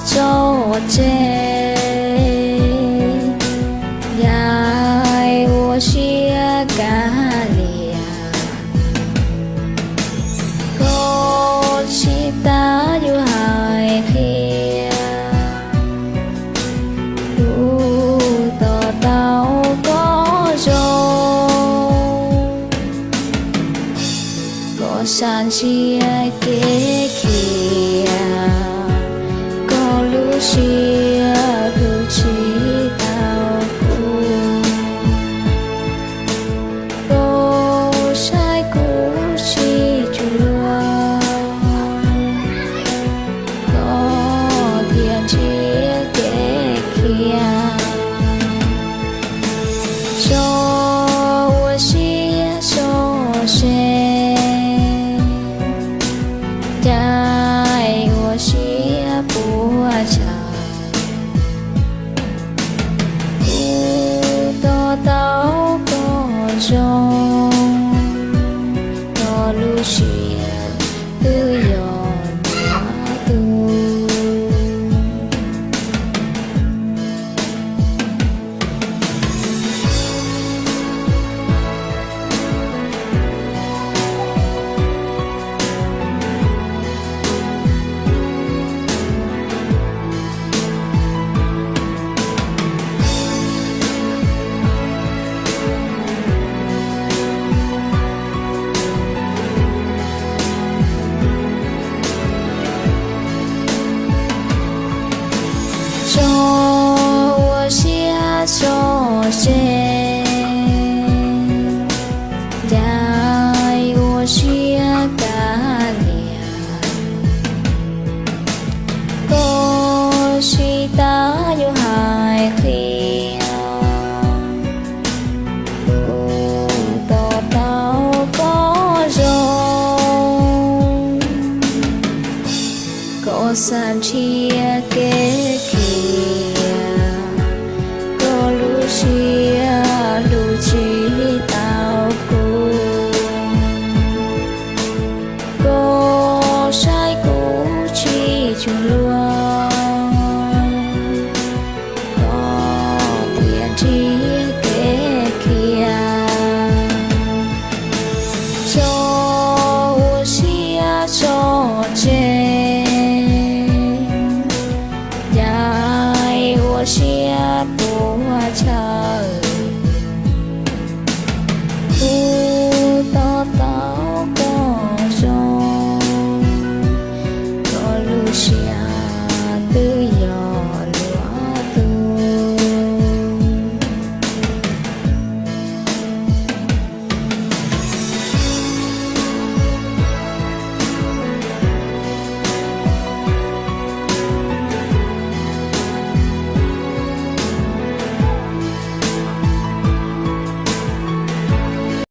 tso tseg, yaig ua siab kav liam, koj tsis tas yuav hais qhia, kuv to taub koj zoo. Koj sam ntsia kev khiav, koj lub siab hlub tsis tau kuv. Koj saib kuv tsis cuag luag, koj thiaj nrhiav kev khiav. Tso ua siab so se, caij ua siab puas tsaug. Kuv to taub koj zoo, koj lub siab twb yog nruab tus. Tso ua siab so se, caij ua siab kav liam, koj tsis tas yuav hais qhia, kuv to taub koj zoo. Koj sam ntsia kev khiav, koj lub siab hlub tsis tau kuv. Koj saib kuv tsis cuag luag, koj thiaj nrhiav